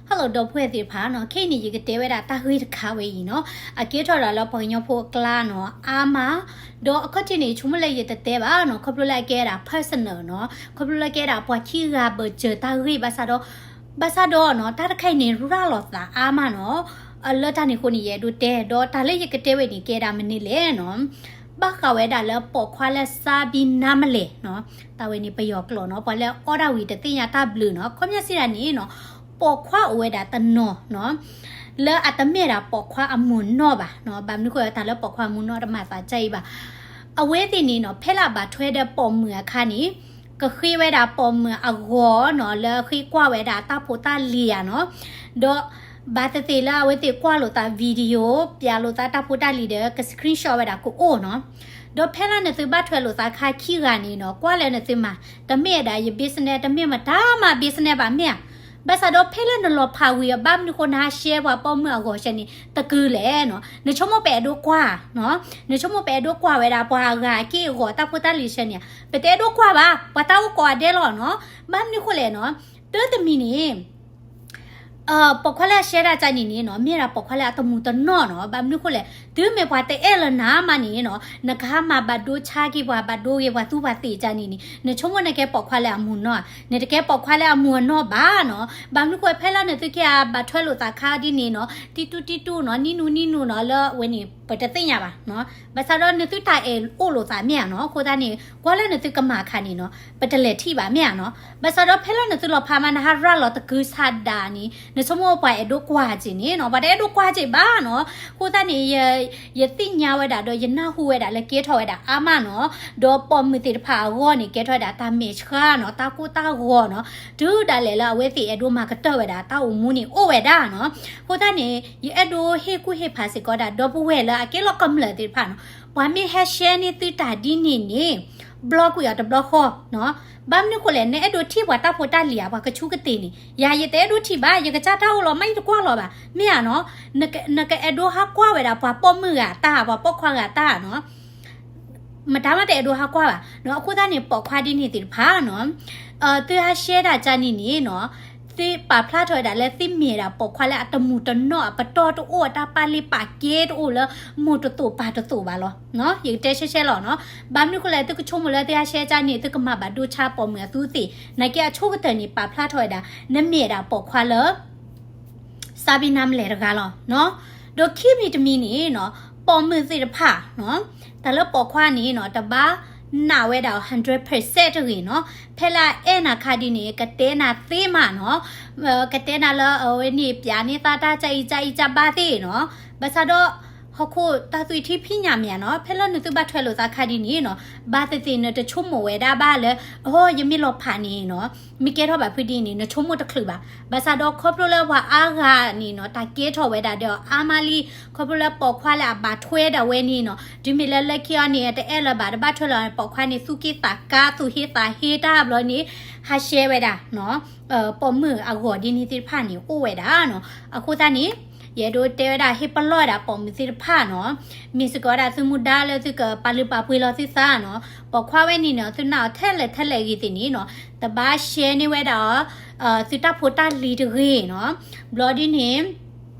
Hello ဒီပုၢ်ဝဲၢ်သ့ၣ်တဖၣ်နီၤ, ခဲအံၤန့ၣ် ယကတဲဝဲဒၣ်တၢ်ဂ့ၢ်တခါဝဲအံၤနီၤ, အကဲထီၣ်ဒၣ်လၢပှၤကညီဖိအကျါနီၤ အါမး, ဒီးအခီၣ်ထံးန့ၣ် ယဆိကမိၣ်လၢယတတဲဘၣ်နီၤ, ခီဖျိလၢအကဲဒၣ် personal နီၤ, ခီဖျိလၢကဲဒၣ်ပှၤခံဂၤဘၢၣ်စၢၤတၢ်ဂ့ၢ်ဘၣ်ဆၣ်ဒီး, ဘၣ်ဆၣ်ဒီးနီၤ တၢ်တခါအံၤန့ၣ် ရၤလီၤသးအါမးနီၤ, လၢတၢ်န့ၣ်အဃိန့ၣ် ယအဲၣ်ဒိးတဲ, ဒီးတၢ်လၢယကတဲဝဲန့ၣ် ကဲဒၣ်မနုၤလဲၣ်နီၤ, ဘၣ်ဃးဝဲဒၣ်လၢပိာ်ခွါလၢ စါဘံနါမလဲၣ်နီၤ, တၢ်ဝဲန့ၣ်ပယီၤကျိာ်နီၤ, ပှၤလၢအီဒၣ်ဝံၤတသ့ၣ်ညါတၢ်ဘျုးနီၤ, ခီပညီစံးဒၣ်န့ၣ်နီၤ, ပိာ်ခွါအိၣ်ဝဲဒၣ်တနီၤနီၤ, လၢအတမ့ၢ်ဒၣ်ပိာ်ခွါအမိၢ်နီၢ်ဘၣ်နီၤ, ဘၣ်မနုၤဃိတၢ်လၢပိာ်ခွါအမိၢ်နီၢ်တမၤသးဒ်အံၤဘၣ်, အဝဲသ့ၣ်န့ၣ်နီၤ ဖဲလၢအဘၣ်ထွဲဒီးပိာ်မုၣ်အခါန့ၣ်, ကဃ့ဝဲဒၣ်ပိာ်မုၣ်အဂီၤနီၤ, လၢဃ့ကွၢ်ဝဲဒၣ်တၢ်ဖိတၢ်လံၤဧါနီၤ, ဒီး ဘၣ်သ့ၣ်သ့ၣ်လၢအဝဲသ့ၣ်ကွၢ်လိာ်သး video, ပျးလိာ်သးတၢ်ဖိတၢ်လံၤဒီး က screenshot ဝဲဒၣ်ကအိၣ်နီၤ, ဒီးဖဲလၢနသုဘၣ်ထွဲလိာ်သးခါခံဂၤန့ၣ်နီၤ, ကွၢ်လၢနသုမၤ, တမ့ၢ်ဒၣ်ယ business တမ့ၢ်မတၤမၤ business ဘၣ်မ့ၢ်ဧါ, ဘၣ်ဆၣ်ဒီးဖဲလၢနလီၤဖးဝံၤအဘၣ်မနုၤဃိနဟး share ပှၤပိာ်မုၣ်အဂီၤဆဲန့ၣ် တကုလဲၣ်နီၤ, နဆိကမိၣ်ပအဲၣ်ဒိးကွၢ်နီၤ, နဆိကမိၣ်ပအဲၣ်ဒိးကွၢ်ဝဲဒၣ်ပှၤအဂၤအက့ၢ်အဂီၤတၢ်ဖိတၢ်လံၤဆဲန့ၣ်, ပတအဲၣ်ဒိးကွၢ်ဘၣ်, ပှၤတၢ်အိၣ်ကိးဂၤဒဲးလီၤနီၤ, ဘၣ်မနုၤဃိလဲၣ်နီၤ, တၢ်တမံၤန့ၣ် ပိာ်ခွါလၢအ share ဒၣ်ကန့ၣ်န့ၣ်နီၤ, မ့ၢ်ဒၣ်ပိာ်ခွါလၢအတမူးတနီၣ်နီၤ, ဘၣ်မနုၤဃိလဲၣ်, တုၤမ့ၢ်ပှၤတအဲၣ်လၢနၤမးန့ၣ်နီၤ, နကဟးမၤဘၣ်ဒိဆါက့ၤပှၤ ဘၣ်ဒိဂ့ၤပှၤသူပှၤသ့ၣ်ကန့ၣ်န့ၣ်, နဆိကမိၣ်နကဲပိာ်ခွါလၢအမူးနီၣ်, နတကဲပိာ်ခွါလၢအမူးအနီၣ်ဘၣ်နီၤ, ဘၣ်မနုၤဃိဖဲလၢနသုကဘၣ်ထွဲလိာ်သးခါဒ်န့ၣ်နီၤ, တံတူတံတူနီၤ, နံနူနံနူနီၤ, လၢအဝဲန့ၣ် ပတသ့ၣ်ညါဘၣ်နီၤ, ဘၣ်ဆၣ်ဒီးနသုတၢ်အဲၣ်အိၣ်လိာ်သးမ့ၢ်ဧါနီၤ, အဃိသတးန့ၣ် ကွၢ်လၢနသုကမၤအခါန့ၣ်နီၤ, ပတလဲၤထံၣ်ဘၣ်မ့ၢ်ဧါနီၤ, ဘၣ်ဆၣ်ဒီးဖဲလၢနသုလီၤဖးမး နဟးရၤလီၤတကုဆါဒၣ်န့ၣ် နဆိကမိၣ်ပှၤအဲၣ်ဒိးကွၢ်က့ၤန့ၣ်နီၤ, ပှၤတအဲၣ်ဒိးကွၢ်က့ၤဘၣ်နီၤ, အဃိသတးန့ၣ် ယသ့ၣ်ညါဝဲဒၣ်ဒီးယနၢ်ဟူဝဲဒၣ်လၢကဲထီၣ်ဝဲဒၣ်အါမးနီၤ, ဒီးပိာ်မုၣ်သ့ၣ်တဖၣ်အဂီၢ်န့ၣ် ကဲထီၣ်ဝဲဒၣ်တၢ်မဲာ်ဆှးနီၤ, တၢ်ကိၢ်တၢ်ဂီၤနီၤ, တုၤဒၣ်လဲာ်လၢအဝဲသ့ၣ်အဲၣ်ဒိးမၤကတၢၢ်ဝဲဒၣ်တၢ်အိၣ်မူန့ၣ်အိၣ်ဝဲဒၣ်နီၤ, အဃိသတးန့ၣ် ယအဲၣ်ဒိးဟ့ၣ်ကူၣ်ဟ့ၣ်ဖးစ့ၢ်ကီးဒၣ် ဒီပုၢ်ဝဲၢ်လၢအကဲလီၤကမျၢၢ်သ့ၣ်တဖၣ်နီၤ, ပှၤမ့ၢ်ဟဲ share န့ၢ်သုတၢ်ဒ်န့ၣ်န့ၣ် ဘျီကွံာ်အီၤတဘျီဃီနီၤ, ဘၣ်မနုၤဃိလဲၣ် နအဲၣ်ဒိးထံၣ်ပှၤတၢ်ဖိတၢ်လံၤဧါ ပှၤကဆူကတ့ၢ်န့ၣ်, ယၤယတအဲၣ်ဒိးထံၣ်ဘၣ်, ယကစၢ်တၢ်အိၣ်လီၤမး ယတကွၢ်လီၤဘၣ်, မ့ၢ်ဧါနီၤ, နကအဲၣ်ဒိးဟးကွၢ်ဝဲဒၣ်ပှၤပိာ်မုၣ်ဂၤတၢ် ပှၤပိာ်ခွါဂၤတၢ်နီၤ မတၤမးတအဲၣ်ဒိးဟးကွၢ်ဘၣ်နီၤ, အဃိသတးန့ၣ် ပိာ်ခွါဒ်န့ၣ်သ့ၣ်တဖၣ်နီၤ, သုဟး share ဒၣ်ကန့ၣ်န့ၣ်နီၤ, သုပာ်ဖျါထီၣ်ဝဲဒၣ်လၢသုမ့ၢ်ဒၣ်ပိာ်ခွါလၢအတမူးတနီၣ် အပတီၢ်တအိၣ် အတၢ်ပာ်လ့ပာ်ကဲတအိၣ်လၢ မိၢ်တသိးပၢ်တသိးဘၣ်လီၤ, ယကတဲရှဲရှဲလီၤနီၤ, ဘၣ်မနုၤဃိလဲၣ် သုကဆိကမိၣ်လၢသုဟး share ကန့ၣ် သုကမၤဘၣ်ဒိဆါပိာ်မုၣ်အသူသ့ၣ်, နာ်က့အဆိကတၢၢ်န့ၣ် ပာ်ဖျါထီၣ်ဝဲဒၣ် နမ့ၢ်ဒၣ်ပိာ်ခွါလၢ စါဘံနါမလဲၣ်တဂၤလီၤနီၤ, ဒီးခံမံၤတမံၤန့ၣ်နီၤ, ပိာ်မုၣ်သ့ၣ်တဖၣ်နီၤ, တၢ်လၢပိာ်ခွါန့ၣ်နီၤ တဘၣ်နာ်ဝဲဒၣ် hundred percent တဂ့ၤနီၤ, ဖဲလၢအအဲၣ်နၤခါဒ်န့ၣ် ကတဲနၤသ့မးနီၤ, ကတဲနၤလၢအဝဲန့ၣ် ပျးန့ၢ်သးတၢ်ကအံၤကအံၤကဘၣ်သ့ၣ်နီၤ, ဘၣ်ဆၣ်ဒီး ဟီၣ်ခိၣ်တၢ်သွံၣ်ထံဖံးညၣ်မ့ၢ်ဧါနီၤ, ဖဲလၢနသုဘၣ်ထွဲလိာ်သးခါဒ်န့ၣ်နီၤ, ဘၣ်သ့ၣ်သ့ၣ်နတဆိကမိၣ်ဝဲဒၣ်ဘၣ်လၢ အိ ယမ့ၢ်လီၤဖးန့ၣ်နီၤ, မ့ၢ်ကဲထီၣ်ဘၣ်ဖုဒ်န့ၣ် နဆိကမိၣ်တချုးဘၣ်, ဘၣ်ဆၣ်ဒီးခီဖျိလၢပှၤအါဂၤန့ၣ်နီၤ တၢ်ကဲထီၣ်ဝဲဒၣ်ဒီးအါမးလံ, ခီဖျိလၢပိာ်ခွါလၢအဘၣ်ထွဲဒၣ်ဝဲန့ၣ်နီၤ, တုၤမ့ၢ်လၢလၢခံအီၤန့ၣ် တအဲၣ်လၢၤဘၣ် တဘၣ်ထွဲလၢၤ ပိာ်ခွါန့ၣ် သူၣ်က့သးကါ သူၣ်ဟ့သးဟ့တၢ်ဘျီန့ၣ် ဟး share ဝဲဒၣ်နီၤ, ပိာ်မုၣ်အဂီၢ်ဒ်န့ၣ်သ့ၣ်တဖၣ်န့ၣ် အိၣ်ဝဲဒၣ်နီၤ, အဃိသတးန့ၣ် ယအဲၣ်ဒိးတဲဝဲဒၣ် ဟ့ၣ်ပလီၢ်ဝဲဒၣ်ပိာ်မုၣ်သ့ၣ်တဖၣ်နီၤ, မ့ၢ်စ့ၢ်ကီးဝဲဒၣ်သုမူဒါလၢသုကပာ်လုၢ်ပာ်ပှ့ၤလီၤသုသးနီၤ, ပိာ်ခွါဝဲန့ၣ်နီၤ သုနာ်အီၤထဲလဲၣ်ထဲလဲၣ်ဂ့ၤသ့ၣ်န့ၣ်နီၤ, တဘၣ် share န့ၢ်ဝဲဒၣ်အီၤ သုတၢ်ဖိတၢ်လံၤတဂ့ၤနီၤ, ဘျီဒ်န့ၣ်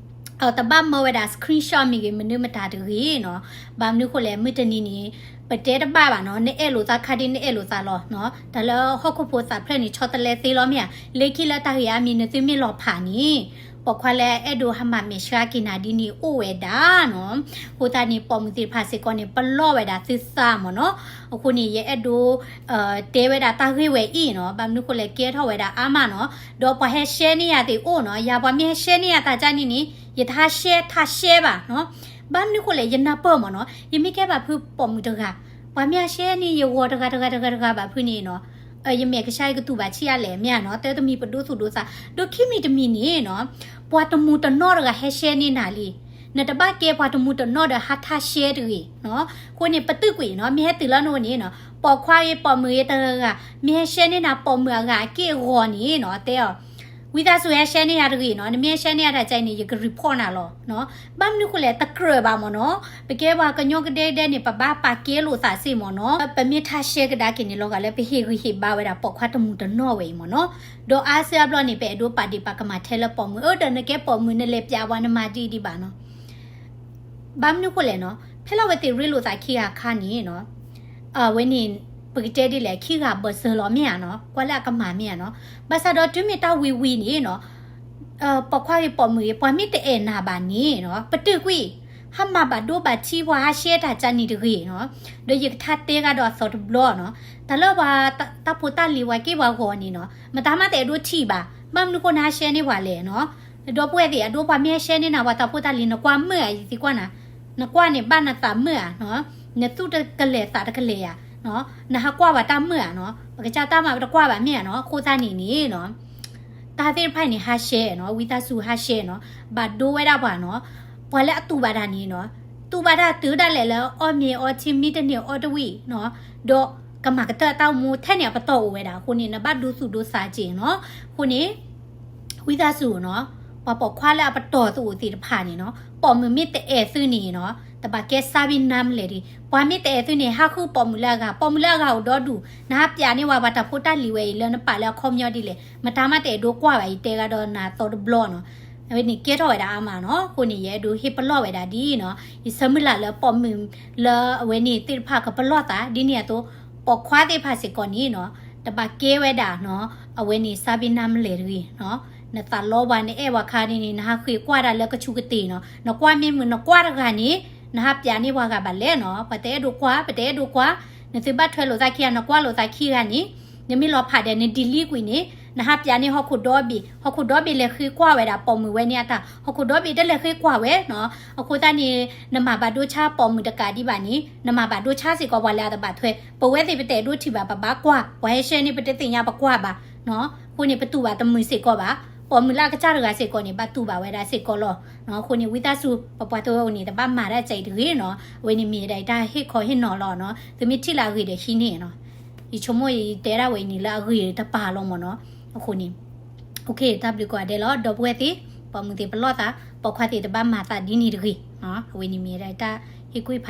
တဘၣ်မၢဝဲဒၣ် screenshot မ့ၢ်ဂ့ၤမနုၤမတၤတဂ့ၤနီၤ, ဘၣ်မနုၤဃိလဲၣ် မုၢ်တနံၤန့ၣ် ပတဲတဘၣ်ဘၣ်နီၤ, နအဲၣ်လိာ်သးခါဒ်နအဲၣ်လိာ်သးလီၤနီၤ, တၢ်လၢဟီၣ်ခိၣ်ဖိသးဖျၢၣ်န့ၣ် ဆီတလဲသ့လီၤမ့ၢ်ဧါ, လၢခံလၢတၢ်ဂ့ၢ်အါမံၤ နသုမ့ၢ်လီၤဖးန့ၣ် ပိာ်ခွါလၢအဲၣ်ဒိးဟးမၤမဲာ်ဆှးက့ၤနၤဒ်န့ၣ်အိၣ်ဝဲဒၣ်နီၤ, အဃိသတးန့ၣ် ပိာ်မုၣ်သ့ၣ်တဖၣ်စ့ၢ်ကီးန့ၣ် ပလီၢ်ဝဲဒၣ်သုသးမ့ၢ်နီၤ, အဃိန့ၣ် ယအဲၣ်ဒိး တဲဝဲဒၣ်တၢ်ဂ့ၢ်ဝဲအံၤနီၤ, ဘၣ်မနုၤဃိလဲၣ် ကဲထီၣ်ဝဲဒၣ်အါမးနီၤ, ဒီးပှၤဟဲ share န့ၢ်ယၤသ့ၣ်အိၣ်နီၤ, ယၤပှၤမ့ၢ်ဟဲ share န့ၢ်ယၤတၢ်ကန့ၣ်န့ၣ် ယတဟး share ထး share ဘၣ်နီၤ, ဘၣ်မနုၤဃိလဲၣ် ယနၢ်ပၢၢ်မ့ၢ်နီၤ, ယမ့ၢ်ကဲဘၣ်ဖုပိာ်မုၣ်တဂၤ, ပှၤမ့ၢ်ဟဲ share န့ၢ်ယဂီၤတဂၤတဂၤတဂၤတဂၤဘၣ်ဖုန့ၣ်နီၤ, ယမဲာ်ကဆှါယကတူၢ်ဘၣ်ဆံးအါလဲၣ်မ့ၢ်ဧါနီၤ, တၢ်တမံၤပဒိသူၣ်ဒိသး, ဒီးခံမံၤတမံၤန့ၣ်နီၤ, ပှၤတမူးတနီၣ်တဂၤဟဲ share န့ၢ်နၤလံ, နတဘၣ်ကဲပှၤတမူးတနီၣ်ဒီးဟးထး share တဂ့ၤနီၤ, အဃိန့ၣ် ပသုးကွံာ်နီၤ, မ့ၢ်ဟဲတုၤလၢနအိၣ်န့ၣ်နီၤ, ပိာ်ခွါဂ့ၤ ပိာ်မုၣ်ဂ့ၤတဂၤဂၤ မ့ၢ်ဟဲ share န့ၢ်နၤ ပိာ်မုၣ်အဂၤအက့ၢ်အဂီၤန့ၣ်နီၤ, တဲအီၤ ဝံသးစူၤဟဲ share န့ၢ်ယၤတဂ့ၤနီၤ, နမ့ၢ်ဟဲ share န့ၢ်ယၤတၢ်ကါအံၤန့ၣ် ယက report နၤလီၤ. ဘၣ်မနုၤဃိလဲၣ် တကြၢးဘၣ်မ့ၢ်နီၤ, ပကဲပှၤကညီကဒဲကဒဲန့ၣ် ပဘၣ်ပာ်ကဲလိာ်သးစ့ၢ်မ့ၢ်နီၤ, ပမ့ၢ်ထါ share ကဒါက့ၤန့ၣ် လီၤဂာ်လၢပဟ့ၣ်ဂံၢ်ဟ့ၣ်ဘါဝဲဒၣ်ပိာ်ခွါတမုာ်တနီၣ်ဝဲအံၤမ့ၢ်နီၤ, ဒီးအါစုအါဘျီန့ၣ် ပအဲၣ်ဒိးပာ်ဒ့ၣ်ပာ်ကမၣ်ထဲလၢပိာ်မုၣ်, အၢ ဒီးနကဲပိာ်မုၣ်နလဲၤပျးဝဲနမၤဒ်အံၤဒံးဘၣ်နီၤ ဘၣ်မနုၤဃိလဲၣ်နီၤ, ဖဲလၢအဝဲသ့ၣ်ရ့လိာ်သးခံဂၤအခါန့ၣ်နီၤ, အဝဲန့ၣ် ပကတဲဒ်လဲၣ် ခံဂၤဘၢၣ်စၢၤလီၤမ့ၢ်ဧါနီၤ, ကွၢ်လၢအကမၣ်မ့ၢ်ဧါနီၤ, ဘၣ်ဆၣ်ဒီးတုၤမ့ၢ်တၢ်ဝံၤဝံၤန့ၣ်နီၤ, ပိာ်ခွါဂ့ၤပိာ်မုၣ်ဂ့ၤ ပှၤမ့ၢ်တအဲၣ်နၤဘၣ်န့ၣ်နီၤ, ပတုာ်ကွံာ်, ဟးမၤဘၣ်ဒိဘၣ်ထံးပှၤဟး share တၢ်ကါန့ၣ်တဂ့ၤနီၤ, ဒီးယကထါတဲကဒီးအသီတဘျီနီၤ, တၢ်လၢပှၤတၢ်ဖိတၢ်လံၤပှၤက့ၢ်ပှၤဂီၤန့ၣ်နီၤ, မတၤမးတအဲၣ်ဒိးထံၣ်ဘၣ်, ဘၣ်မနုၤဃိနဟး share န့ၢ်ပှၤလဲၣ်နီၤ ဒီပုၢ်ဝဲၢ်သ့ၣ် အဒိပှၤမ့ၢ်ဟဲ share န့ၢ်နၤ ပှၤတၢ်ဖိတၢ်လံၤ နကွၢ်မုာ်ဧါ ယသံကွၢ်နၤ, နကွၢ်န့ၣ် ဘၣ်နသးမုာ်ဧါနီၤ, နသူၣ်တကလဲၤသးတကလဲၤဧါနီၤ, နဟးကွၢ်ပှၤတၢ်မုာ်ဧါနီၤ, ပကစၢ်တၢ်မၤပတကွၢ်ဘၣ်မ့ၢ်ဧါနီၤ, အဃိသတးန့ၣ်န့ၣ်နီၤ, တၢ်သ့ၣ်တဖၣ်အံၤန့ၣ် ဟး share နီၤ, ဝံသးစူၤဟး share နီၤ, ဘၣ်ဒိဝဲဒၣ်ပှၤနီၤ, ပှၤလၢအတူၢ်ဘၣ်တၢ်န့ၣ်နီၤ, တူၢ်ဘၣ်တၢ်တုၤဒၣ်လဲာ်လၢအီၣ်မ့ၤအီထံမ့ၢ်တန့ၢ်အီၣ်တဝံၣ်နီၤ, ဒီးကမၤကတၢၢ်တၢ်အိၣ်မူထဲန့ၣ်အပတီၢ်အိၣ်ဝဲဒၣ်အဃိန့ၣ် နဘၣ်ဒိသူၣ်ဒိသးက့ၤနီၤ, အဃိန့ၣ် ဝံသးစူၤနီၤ, ပှၤပိာ်ခွါလၢအပတီၢ်သအိၣ်သ့ၣ်တဖၣ်န့ၣ်နီၤ, ပိာ်မုၣ်မ့ၢ်တအဲၣ်သုန့ၣ်နီၤ, တဘၣ်ကဲစါဘံနါမလဲၣ်ဒံး, ပှၤမ့ၢ်တအဲၣ်သုန့ၣ် ဟးဃုပိာ်မုၣ်လၢအဂၤ, ပိာ်မုၣ်လၢအဂၤအိၣ်ဒီဒူၣ်, နဟးပျးန့ၢ်ဝဲပှၤတၢ်ဖိတၢ်လံၤဝဲအံၤလၢနပာ်လၢအခီပညီဒ်လဲၣ်, မတၤမးတအဲၣ်ဒိးကွၢ်ဘၣ် ယတဲဂၤဒီးနၤသီတဘျီနီၤ, အဝဲန့ၣ်ကဲထီၣ်ဝဲဒၣ်အါမးနီၤ, အဃိန့ၣ် ယအဲၣ်ဒိးဟ့ၣ်ပလီၢ်ဝဲဒၣ်ဒ်နီၤ, ယဆၢမုၢ်လၢ်လၢပိာ်မုၣ်လၢအဝဲန့ၣ်သ့ၣ်တဖၣ်ကပလီၢ်သးဒ်န့ၣ်အသိး, ပိာ်ခွါသ့ၣ်တဖၣ်စ့ၢ်ကီးန့ၣ်နီၤ, တဘၣ်ကဲဝဲဒၣ်နီၤ, အဝဲန့ၣ်စါဘံနါမလဲၣ်တဂ့ၤနီၤ, နသးလီပှၤ နအဲၣ်ပှၤခါန့ၣ်န့ၣ် နဟးဃ့ကွၢ်ဒၣ်လၢကဆူးကတ့ၢ်နီၤ, နကွၢ်မ့ၢ်မုာ် နကွၢ်တဂၤန့ၣ်, နဟးပျးန့ၢ်ပှၤဂၤဘၣ်လဲၣ်နီၤ, ပှၤတအဲၣ်ဒိးကွၢ် ပတအဲၣ်ဒိးကွၢ်, နသုဘၣ်ထွဲလိာ်သးခံဂၤ နကွၢ်လိာ်သးခံဂၤန့ၣ်, နမ့ၢ်လီၤဖးဒီးန delete ကွံာ်န့ၣ်, နဟးပျးန့ၢ်ဟီၣ်ခိၣ်ဒီဘ့ၣ်, ဟီၣ်ခိၣ်ဒီဘ့ၣ်လဲၤဃ့ကွၢ်ဝဲဒၣ်ပိာ်မုၣ်ဝဲန့ၣ်အတၢ်, ဟီၣ်ခိၣ်ဒီဘ့ၣ်တလဲၤဃ့ကွၢ်ဝဲနီၤ, အဃိသတးန့ၣ် နမၤဘၣ်ဒိဆါပိာ်မုၣ်တကးဒံးဘၣ်န့ၣ် နမၤဘၣ်ဒိဆါစ့ၢ်ကီးပှၤလၢအတဘၣ်ထွဲ, ပဝဲသ့ၣ်ပတအဲၣ်ဒိးထံၣ်ဘၣ် ပဘၣ်ကွၢ်, ပှၤဟဲ share န့ၣ် ပတသ့ၣ်ညါပကွၢ်ဘၣ်နီၤ, အဃိန့ၣ် ပတူၢ်ဘၣ်တမုာ်စ့ၢ်ကီးဘၣ်, ပိာ်မုၣ်လၢအကစၢ်တဂၤစ့ၢ်ကီးန့ၣ် ဘၣ်တူၢ်ဘၣ်ဝဲဒၣ်စ့ၢ်ကီးလီၤနီၤ, အဃိန့ၣ် ဝံသးစူၤ ပပှၤတဝဲအိၣ်န့ၣ် တဘၣ်မၤတၢ်စဲအံၤတဂ့ၤနီၤ, အဝဲန့ၣ်မ့ၢ်ဒၣ်ယတၢ်ဟ့ၣ်ခီဟ့ၣ်နီၤလီၤနီၤ, သုမ့ၢ်ထံၣ်လၢအဂ့ၤဒီးဟံးန့ၢ်နီၤ, ယဆိကမိၣ်ယတဲဒၣ်ဝဲအံၤန့ၣ်လၢအဂ့ၤတပၤလီၤမ့ၢ်နီၤ, အဃိန့ၣ် တၢ်ဘျုးကိးဂၤဒဲးလီၤ ဒီပုၢ်ဝဲၢ်သ့ၣ်, ပိာ်မုၣ်သ့ၣ်ပလီၢ်သး, ပိာ်ခွါသ့ၣ်တဘၣ်မၤသးဒ်န့ၣ်တဂ့ၤ, အဝဲန့ၣ်မ့ၢ်ဒၣ်ယတၢ်ဟ့ၣ်ကူၣ်ဖး